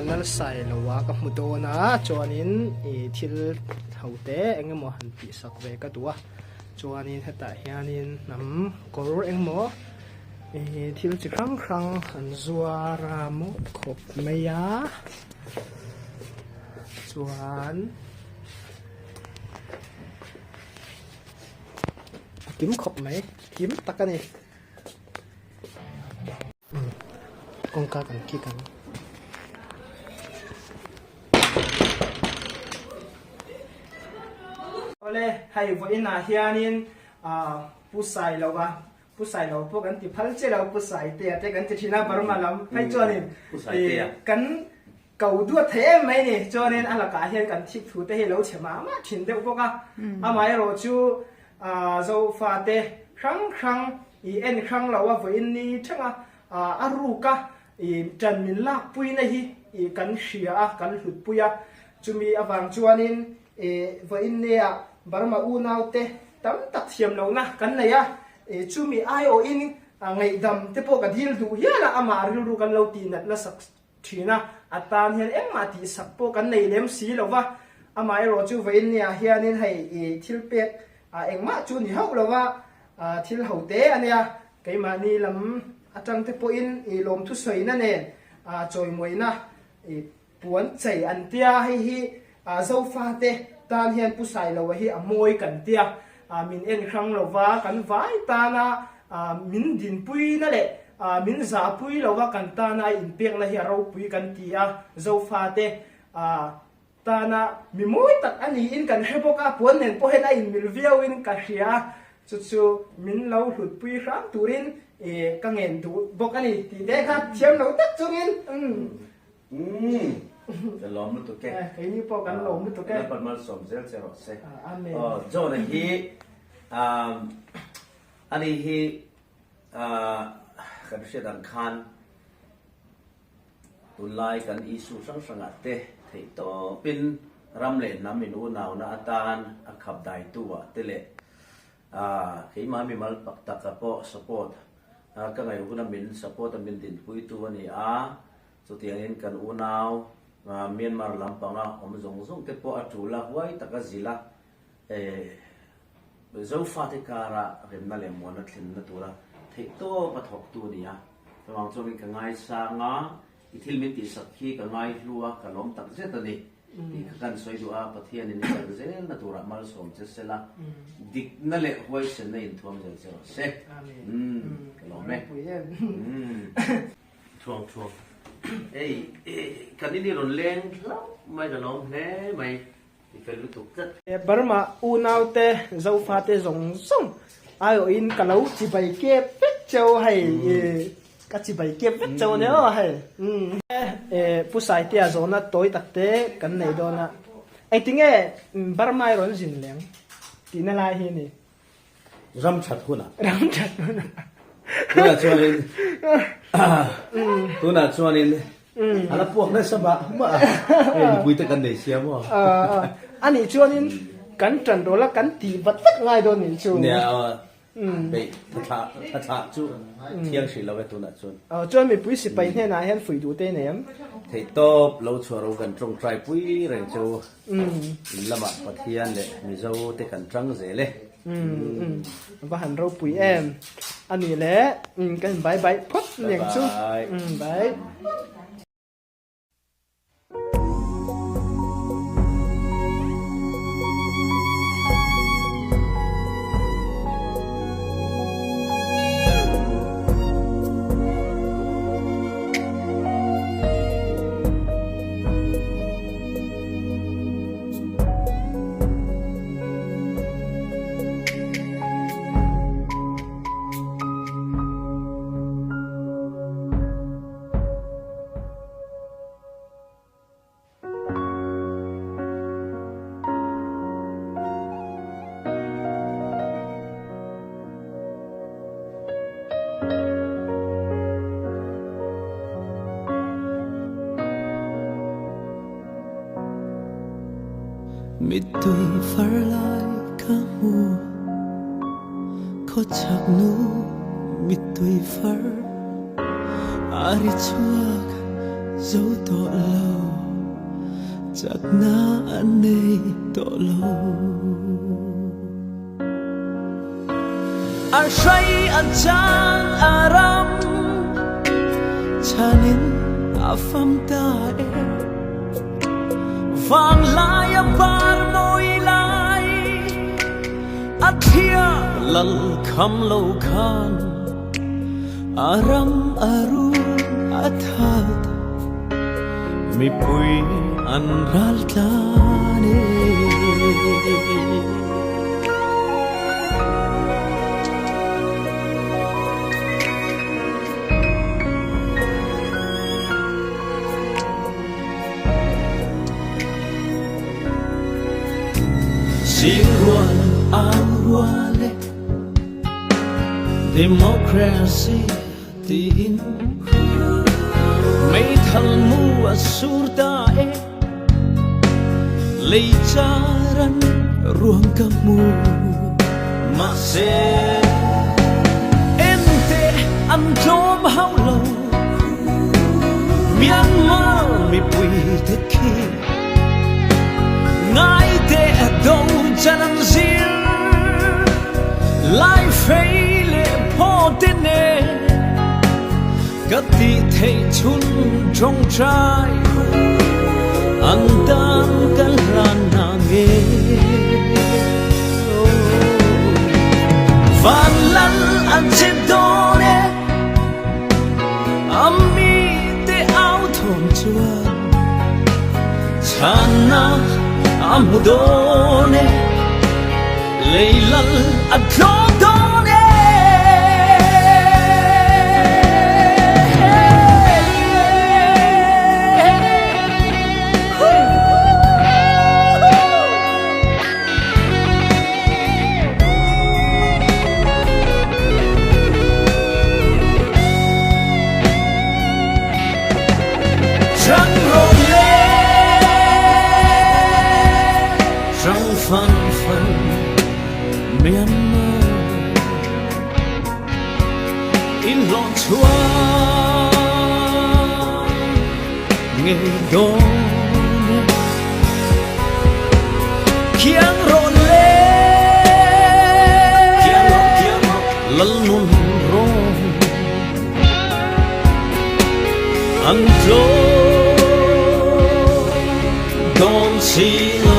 Vanlalsailoa ka hmu dawn a chuanin ih thil ho te eng emaw han tih sak ve ka duh a chuanin hetah hianin hnam kawr eng emaw ih thil chi hrang hrang an zuar a maw khawp mai a chuan a kim khawp mai kim tak a ni. Kawngka kan kik ang. Awle, hei vawiinah hianin Pu Sailova, Pu Sailova pawh kan ti phal che lo, Pu Saitea te kan ti thin a, Burma lam phei chuanin kan ko duat thei em mai ni. Chuanin a lakah hian kan thik thu te hi lo chhe mah mah thin deuh bawk a. Amaherawh chu Zofate hrang hrang i en hrang lo a vawiin ni theng a, a ruk a ṭan min lakpuina hi kan hria a, kan hlutpui a. Chumi avang chuanin vawiin nia Burma unaute tam tak thiam lohna kan nei a, chumi aiawhin ngaihdam te pawh ka dil duh hial a, amah rilru kan lo tihnat nasak Thin a, a tan hian engmah tihsak pawh kan nei lem si lo va, amaherawh chu vawiin niah hianin hei i thil pek engmah chu ni hauh lo va, thil ho te a nia, keimahni lam atang te pawhin i lawmthu sawina nen chawimawiina i puan chei an tia, hei hi Zofate tan hian Pu Sailoa hi a mawi kan tia, min en hrang lo va, kan vai tana min dinpuina leh Min zahpui lo a, kan tana a inpekna hi a ropui kan ti a, Zofate tana mi mawi tak a niin kan hre bawk a, puan nen pawh hian a inmil viauin ka hria a, chu chu min lo hlutpui hram turin ka ngen duh bawk a ni tih te kha thiam lo tak chungin Umm ka lawm lutuk e. Keini pawh kan lawm lutuk e. Lalpan malsawm zel che rawh se. Amen. John-a hi ani hi Kan hriat ang khan tunlai kan issue hrang hrangah te theih tawpin ram leh hnam in unauna atan a khap daitu ah te leh keimah mimal pak taka pawh support ka ngaih huna min support a min dinpuitu a ni a, chutiangin kan unau Myanmar lampanga awm zawng zawng te pawh a tul a huai taka zilh a. Zofate kara remna leh muanna thlenna tura theihtawp a thawktu a ni a. Chuvang chuanin ka ngaisang a, i thil min tihsak hi ka ngaihlu a, ka lawm tak zet a ni tih kha kan sawi duh a, Pathianin i kal zelna turah malsawm che sela, dikna leh huaisenna inthuam zel che rawh se. Umm, ka lawm e. Thuang thuang. Hei, kan in i rawn leng hlauh mai, ka lawm hle mai. I fel lutuk tlat. Burma unaute Zofate zawng zawng aiawhin ka lo chibai kep vek cheu hei ka chibai kep vek cheu ania aw hei. Pu Saitea zawhna tawi tak te kan nei dawn a, engtinge Burma i rawn zin leng tihna lai hi a ni. Ram that hunah. Ram that hunah. Tunah chuanin tunah chuanin a la puak nasa mah mah a, hei mipui te kan nei sia maw. A nih chuanin kan tan rawla kan tih vat vat ngai dawn nih chu. Nia beih tha thlah chu thiang hrih lo e tunah chuan. Chuan mipui sipai hnenah hian fuih duh te i nei em? Theihtawp lo chhuah ro kan tawngtai pui reng chu. In lamah Pathian leh Mizo te kan tang zel e. Va han ropui em. A nih leh kan in bye bye phawt aniang chu. Bye. Mittui far lai ka hmu Khawchhak nu mittui far a ri chhuak. zo tawh lo, chakna a nei tawh lo. A hrai a chang a ram, chhanin a fam ta e. Vanglai a par mawi lai, a thliah lal kham lo khan. A ram a run a that, mipui an ral tlan e. Zingrual au rual e. Democracy tiin meithal mu a sur ta e, lei charan ruang ka hmu. Mahse ente an tlawm hauh lo, Myanmar mipui te khi ngai teh do chan an zir. Lai fei leh phaw te nen ka tih theih chhun tawngtai an tan ka hlan na nge. Van lal an che dawn e, a mi te au thawm chuan chhanna a hmu dawn e. Lei lal a tlawm dawn e. Chang rawh le, chang fan fan Myanmar in hlawh chhuah ngei dawn e. Khiang rawh le, lal nun rawng an tlawm dawn si lo.